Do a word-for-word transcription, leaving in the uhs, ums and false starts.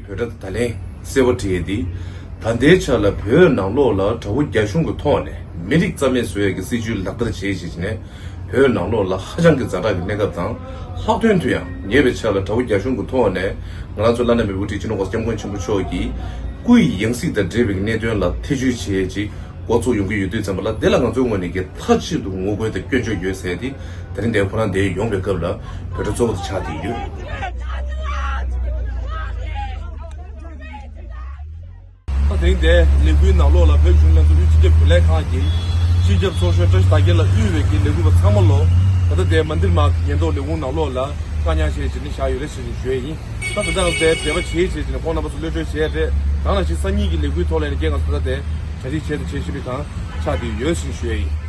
བོད་སྒྲ་ད་ལན་གསལ་པོ་བྲིས་ཏེ། ད་ལྟའི་ཆ་ལ་བོད་ནང་ལོགས་ལ་དགྲ་བོ་རྒྱ་གཞུང་གི་ཐོག་ནས་མི་རིགས་རྩ་མེད་བཟོ་ཡས་ཀྱི་སྲིད་བྱུས་ལག་བསྟར་བྱེད་བཞིན་བྱས་ནས། བོད་ནང་ལོགས་ལ་ཧ་ཅང་གི་ཛ་དྲག་གི་གནས་སྐབས་དང་། ལྷག་དོན་དུ་ཡང་ཉེ་བའི་ཆར་ལ་དགྲ་བོ་རྒྱ་གཞུང་གི་ཐོག་ནས་ང་རང་ཚོ་བླ་ན་མེད་པའི་དབུ་ཁྲིད་སྤྱི་ནོར་༸གོང་ས་༸སྐྱབས་མགོན་ཆེན་པོ་མཆོག་གིས་སྐུའི་ཡང་སྲིད་དང་འབྲེལ་བའི་གནད་དོན་ལ་ཐེ་བྱུས་བྱེད་ཡས་ཀྱི་འགོ་བཙུགས་ཡོང་གི་ཡོད་དུས་ཙམ་པ་ལ། དེ་ལ་ང་ཚོའི་ངོས་ནས་ཀྱི་མཐའ་གཅིག་ཏུ་ངོ་རྒོལ་དང་སྐྱོན་བརྗོད་ཡོད་ཟེར་ཏེ། དེ་རིང་འདིར་ཁོ་རང་འདིར་ཡོང་བའི་སྐབས་ལ་བོད་སྒྲ་གཙོ་བོ་དེ་ཆགས་བསྡད་ཡོད། ད་དེ་རིང་འདིར་ལས་འགུལ་ནང་ལོགས་ལ་བོད་གཞུང་ལྷན་ཚོགས་དབུས་སྤྱི་ཁྱབ་རྒྱུན་ལས་ཁང་གི་སྤྱི་ཁྱབ་ཚོགས་གཞོན་བཀྲ་ཤིས་དར་རྒྱས་ལགས་དབུས་པའི་གི་ལས་འགུལ་བ་ཚང་མ་ལོ། ད་ལྟ་འདིར་མ་འདིར་མ་ཉེན་རྟོག་ལས་ཁུངས་ནང་ལོགས་ལ་བཀག་ཉར་བྱས་བྱས་ནས་བཞག་ཡོད་རེད་ཟེར་ནས་ཞུ་ཡས་ཡིན། ད་ད་ལྟ་ང་ཚོ་འདིར་འབད་པ་བྱས་བྱས་བྱས་ནས་ཁོང་རྣམ་པ་ཚོ་གློད་གྲོལ་བྱས་རེད། ད་ནང་བཞིན་སང་ཉིན་གྱི་ལས་འགུལ་ཐོག་ལ་ཡིན་ནའི་ང་ཚོ་ད་ལྟ་འདིར་གྲ་སྒྲིག་བྱས་ཏེ་བྱེད་བཞིན་པའི་སྒང་ཆགས་བསྡད་ཡོད་ཟེར་ནས་ཞུ་ཡས་ཡིན།